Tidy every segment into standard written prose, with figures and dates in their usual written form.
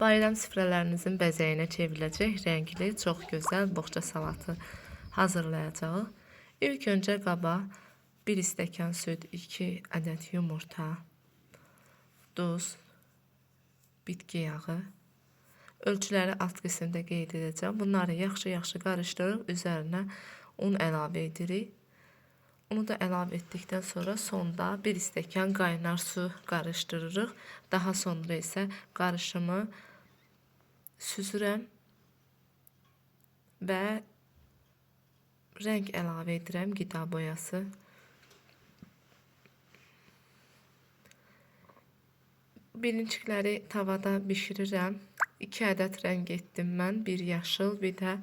Bayram süfrələrinizin bəzəyinə çevriləcək rəngli, çox gözəl boğça salatı hazırlayacağıq. İlk öncə qaba 1 stəkan süd, 2 ədəd yumurta, duz, bitki yağı. Ölçüləri alt qismdə qeyd edəcəm. Bunları yaxşı-yaxşı qarışdırıb üzərinə un əlavə edirik. Unu da əlavə etdikdən sonra sonda 1 stəkan qaynar su qarışdırırıq. Daha sonra isə qarışımı süzürəm və rəng əlavə edirəm, qida boyası. Bilinçikləri tavada bişirirəm. 2 ədəd rəng etdim mən. Bir yaşıl, bir də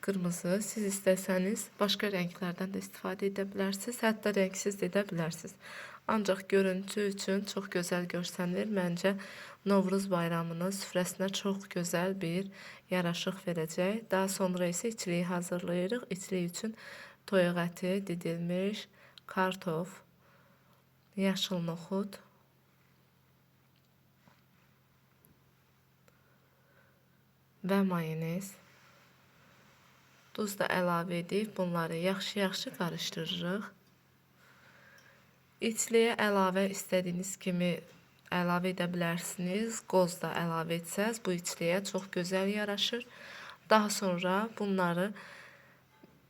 qırmızı. Siz istəsəniz başqa rənglərdən də istifadə edə bilərsiniz. Hətta rəngsiz də edə bilərsiniz. Ancaq görüntü üçün çox gözəl görsənir. Məncə Novruz bayramının süfrəsinə çox gözəl bir yaraşıq verəcək. Daha sonra isə içliyi hazırlayırıq. İçlik üçün toyuq əti, didilmiş kartof, yaşıl noxud, və mayonez. Duz da əlavə edib bunları yaxşı-yaxşı qarışdırırıq. İçliyə əlavə istədiyiniz kimi əlavə edə bilərsiniz. Qoz da əlavə etsəz bu içliyə çox gözəl yaraşır. Daha sonra bunları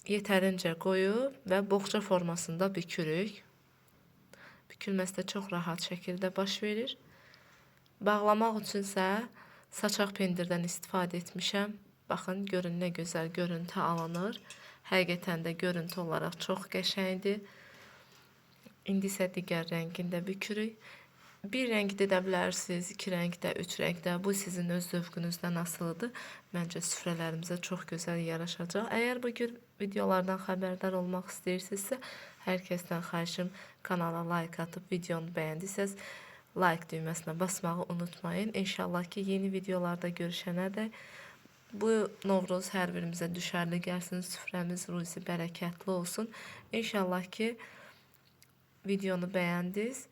yetərincə qoyub və boğça formasında bükürük. Bükülməsi də çox rahat şəkildə baş verir. Bağlamaq üçünsə saçaq pendirdən istifadə etmişəm. Baxın, görün nə gözəl görüntü alınır. Həqiqətən də görüntü olaraq çox qəşəngdir. İndi isə digər rəngini də bükürük. Bir rəngdə edə bilərsiniz, iki rəngdə, üç rəngdə. Bu sizin öz zövqünüzdən asılıdır. Məncə süfrələrimizə çox gözəl yaraşacaq. Əgər bu cür videolardan xəbərdar olmaq istəyirsinizsə, hər kəsdən xahişim kanala like atıb videonu bəyəndiysəz like düyməsinə basmağı unutmayın. İnşallah ki, yeni videolarda görüşənədək bu Novruz hər birimizə düşərli gəlsin, süfrəmiz ruzi bərəkətli olsun. İnşallah ki, videonu bəyəndiniz.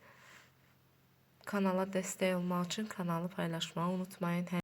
Kanala dəstək olmaq üçün kanalı paylaşmağı unutmayın.